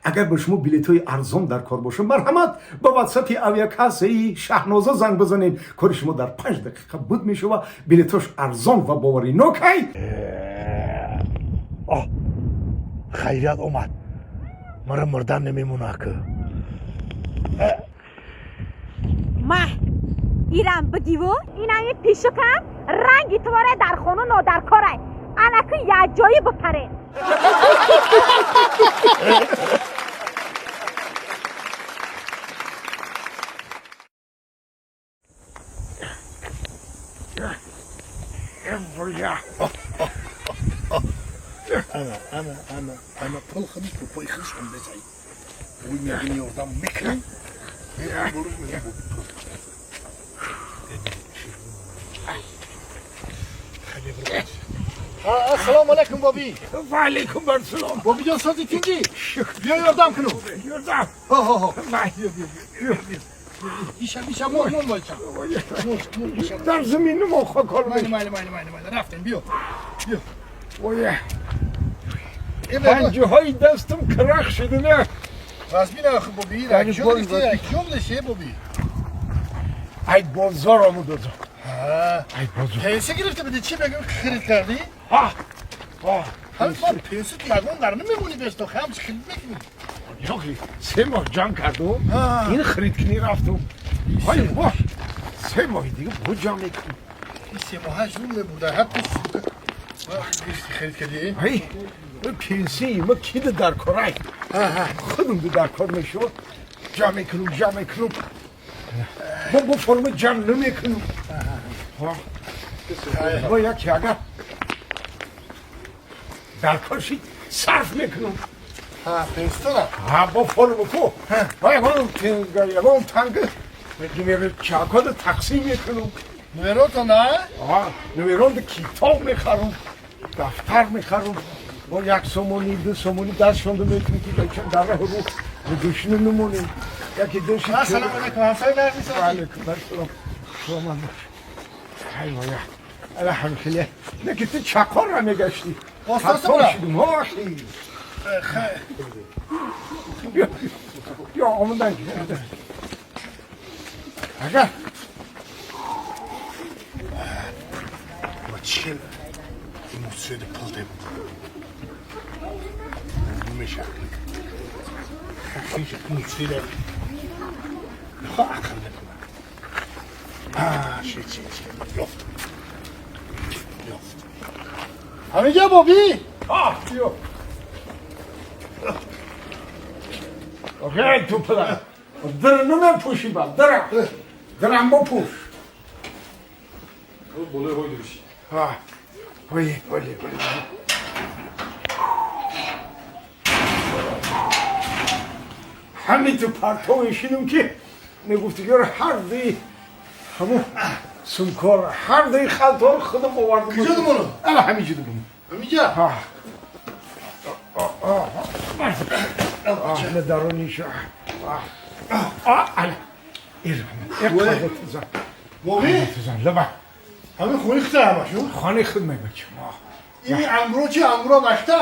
Агар ба шумо билетҳои арзон дар кор бошад, марҳамат, ба ватсапи авиакассаи Шаҳноза занг бизанед. Кори шумо дар 5 дақиқа буд мешава. Билетҳош арзон ва боваринокай. Хайрият омад, мара мурдан намемона ки. Маҳ ирам бигиву инами пишукам ранги туворе дар хону нодаркорай, анаку якҷоӣ бипарен. Ана, ана, ана, ана, пул худиш бо пои худиш омдесай. Ой, мегини, ёрдам мекунем. Мегум, мегум. Ассалому алайкум, боби. Ва алайкум ассалом. Боби ҷон, сози, тинҷӣ? Биё, ёрдам кунум. Ёрдам. Ҳо. Вай. Иша, иша, мон, мон, бойча. Дар замини мо кор. Майли, майли, майли, майли, майли, рафтем, биё, биё. Ой, панҷаҳои дастам карах шуда, не? Вазмин охи, боби, ракҷо гирифти, ракҷо будеше, боби? Ай, бозор омудозо. Ай, бозор. Пенсия гирифта буди, чӣ мегӯм, хирид кардӣ? Ҳам ма пенсия ягон дар намемонӣ, бесто ҳам хирид мекунӣ. Ёхи, 3 моҳ ҷамъ кардум, ин хиридкунӣ рафтум. Ҳай, бош, 3 моҳи дига бо ҷамъ мекунем. Ин 3 моҳаш зуд мебурда, ҳатто гирифти, хирид кардӣ. Ай, пенсии ма кида дар корай, худум дар кор мешавад. Ҷамъ мекунум, ҷамъ мекунум, мо бо форма ҷамъ намекунум. Мо яке агар дар кор шид, сарф мекунум. Пенситона? Бо форма ку ягон танга чакода тақсим мекунум. Нуверотона? Нуверонда китоб мехарум, дафтар мехарум. Бо 1 сомонӣ, 2 сомонӣ дастшонда мекунем, ки дар роҳ рӯ гӯшна намонем. Яке доши. Ассалому алайкум, ҳамсоя. Нармисози? Алайкум ассалом, саломат бош. Ай воя, ала ҳамхеле неки ту чақорра мегаштӣ. Остаса бура? Оши ё омадан агар. Ма чил мусиди пул дем меша, мусида мехоҳ ақл мекунам. Ши чи чи ёфт, ёфт, ҳамиҷа, боби. Ё Окей, ту пила. Дара намепӯши ба, дара. Дарам бопӯш. Болои ҳой дӯши. Ой, ой, ой. Ҳамин ту партове шидум, ки мегуфти, ки ҳар дуи ҳамун сумкор, ҳар дуи халтор худам овардам. Куҷо думону? Ала ҳаминҷо думону. Ҳаминҷа? На дарониша. Ала. Боби? Лаба. Ҳамин хони хита ҳамашу? Хони худ мебачам. Ин ангуро чи, ангуро машта?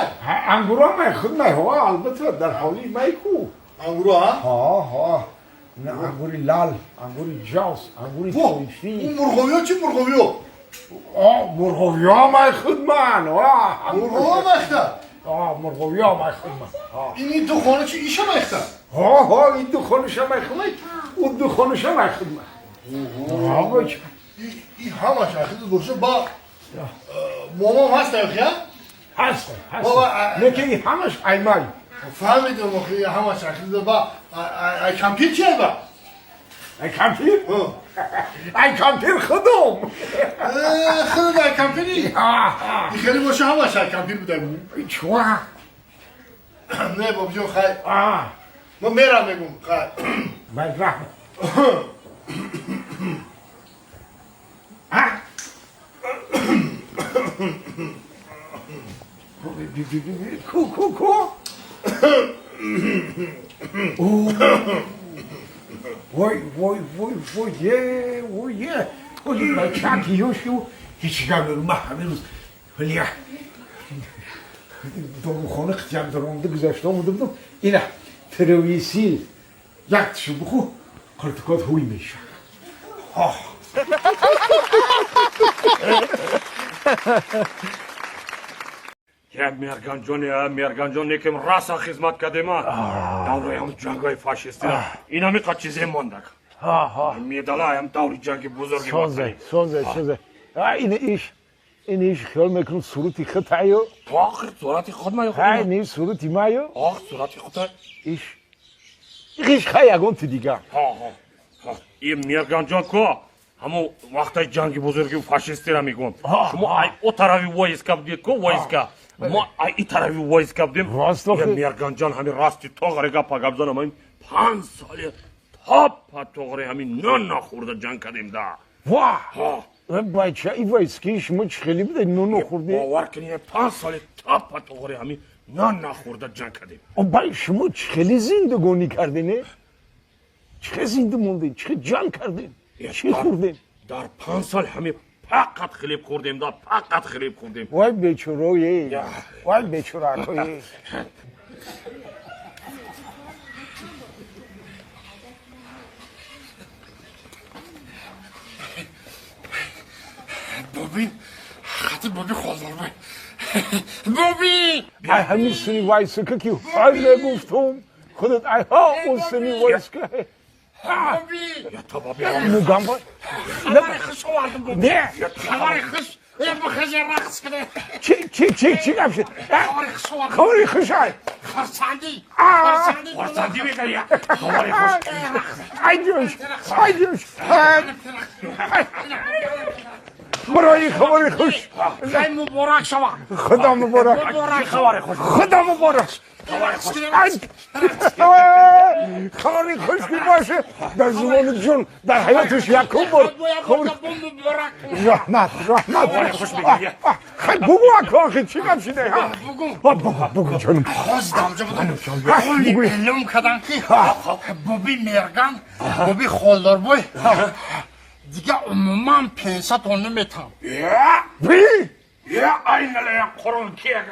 Ангуро май худ май, ҳо, албатта, дар ҳавлии май ку. Ангуро, а? Ҳо, ҳо. На ангури лал, ангури ҷавс, ангури тоифӣ. Мурғовиё чи, мурғовиё? О, мурғовиё май худ ман. Мурғовиё махта? О, мурғовиё май худ ман. Ин ду хона чи, иша махта? Ҳо, ҳо, ин ду хонаша май худ май, у ду хонаша май худ ман. Ҳо, бача. И ҳамаш ахиду боша, ба момам ҳаст, охия? Ҳаст, ҳаст. Лекин ин ҳамаш аймай. Фаҳмидам, охи, ҳамаш ахиду ба ай кампир чи, ай ба? Ай кампир? Ай кампир худум. Худум ай кампири? Хеле боша, ҳамаш ай кампир будай. Чуа? Не, бобиҷон, хай. Ма мерам, мегум, хай. Бай, раҳмат. А? Ку, ку, ку? Вой, вой, вой, вой, е, вой, е. Ой, бачаки ёшу. Ҳеч гап ма ҳамин рӯз вале дорухона қитям даромада гузашта омада будам. Ина, Трависил яктишу бухӯ, қиртикот ҳуй меша. Я Мерганҷон, я Мерганҷон, некем раса хизмат кардема. Давраи ҳам ҷангҳои фашистӣ. Инами қа чизе мондак. Медалаям даври ҷанги бузурги. Созе, созе, созе. А ин иш, ин иш хиёл мекунам сурати худтаю. Охир сурати худ маю. Ҳай, не сурати маю. Ох, сурати худта. Иш. Иш хай ягон ти дигар. Ҳа, ҳа. Ҳа. И Мерганҷон ко? Ҳамо вақтай ҷанги бузурги фашистиро мегӯм. Шумо ай о тарафи войска будед ко, войска. Мо ай и тарафи войска будем. Рост охи. Мерганҷон ҳами расти тоғаре гапа гап занам, ҳамин 5 соли топа тоғаре ҳамин нон нахӯрда ҷанг кардем да. Ва! Ҳа. Бача, и войски шумо чӣ хеле буде нон нахӯрде? Бовар кунед, 5 соли топа тоғаре ҳамин нон нахӯрда ҷанг кардем. Бай, шумо чӣ хеле зиндагонӣ карден? Чӣ хел зинда мондед? Чӣ хел ҷанг кардед? Чӣ хӯрдед? Дар 5 сол ҳами фақат хлеб хӯрдем да, фақат хлеб хӯрдем. Вай бечорое, вай бечоракое. Боби, хати боби холдорбай. Боби! Ай ҳамин суни вайсака ки ай мегуфтум, худат ай ҳа он суни вайска. Боби! Я та боби. Мугам бой. Хабари хуш овардам, боби. Не. Хабари хуш. Э, бихези рақс кунед. Чӣ чӣ чӣ чӣ гап шуд? Хабари хуш овардам. Хабари хуш ай. Хурсандӣ. А! Хурсандӣ. Хурсандӣ мекард. Хабари хуш. Ай ҷӯш, ай ҷӯш. Барои хабари хуш. Хай муборак шава. Худо муборак. Муборак. Хабари хуш. Худо муборак. Хабари хуш. Хабари хуш ки боше дар зумони ҷон дар ҳаёташ якум бор. Хабари муборак. Раҳмат, раҳмат. Хабари хуш мегӯяд. Хай бугу ака, охи чӣ гап шида? Бугу. Бугу, бугу ҷонум. Ҳозир дамҷа будам. Бугу. Эълом кардам ки боби Мерган, боби Холдорбой дига умуман пенсатон наметам. Я! Би! Я айналая қурун кия.